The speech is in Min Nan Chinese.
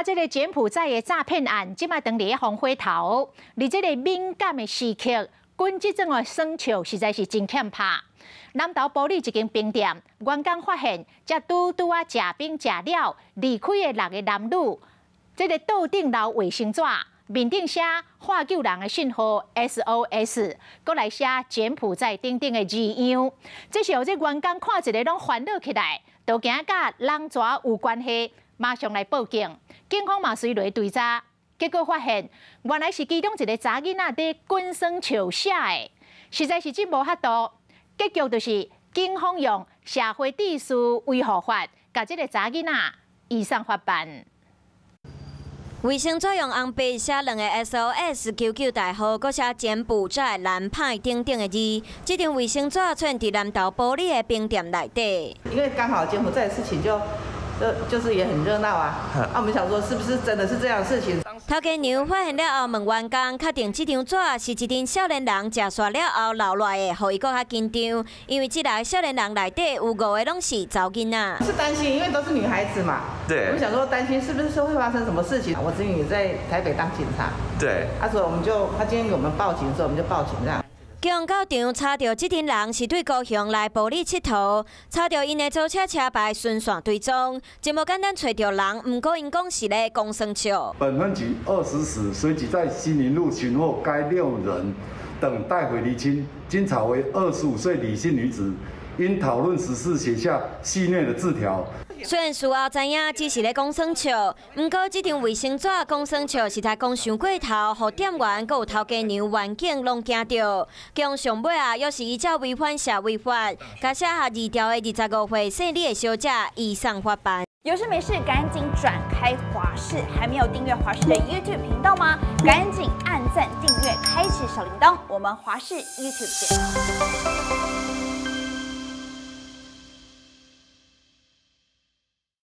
這个柬埔寨的詐騙案，這擺當佇咧烽火頭，佇這个敏感的時刻，滾這種的耍笑實在是真欠拍。南投埔里一間冰店，員工發現，才拄拄仔食冰食了離開的六个男女，這个桌頂留衛生紙，面頂寫喝救人的訊號 SOS，閣來寫柬埔寨等等的字樣。這時候，這員工看一个攏煩惱起來，都驚佮人蛇有關係，馬上來報警。警方嘛隨來追查，結果發現原來是其中一个查囡仔佇滾耍笑寫的，實在是真無法度。結局就是警方用社會秩序維護法，共這个查囡仔移送法辦。衛生紙用紅筆寫兩個 SOS 求救代號，閣寫柬埔寨藍派等等的字。這張衛生紙出現佇南投埔里的冰店內底。因為剛好柬埔寨的事情就是也很熱鬧啊，啊，我們想說是不是真的是這樣的事情？頭家娘發現了後，問員工確定這張紙是一陣少年人食煞了後留落來的，予伊閣較緊張，因為這六个少年人內底有五個攏是查某囡仔。是擔心，因為都是女孩子嘛。我們想說擔心是不是說會發生什麼事情？我子女在台北當警察。啊，所以我們就他今天給我們報警的時候，我們就報警這樣。警方到場查著這陣人是對高雄來埔里𨑨迌，查著𪜶的租車車牌循線追蹤，真無簡單揣著人，毋過𪜶講是咧講耍笑。本分局20時隨即在新林路尋獲該六人等帶回釐清，經查為25歲李姓女子，因討論時事寫下戲謔的字條。雖然事後知影只是咧講耍笑，毋過這張衛生紙講耍笑實在講傷過頭，予店員閣有頭家娘員警攏驚著。將上尾啊，猶是依照違反社會法，共寫下字條的25歲姓李的小姐移送法辦。有事沒事，趕緊轉開華視，還沒有訂閱華視的 YouTube 頻道嗎？趕緊按讚、訂閱、開啟小鈴鐺，我們華視 YouTube 見。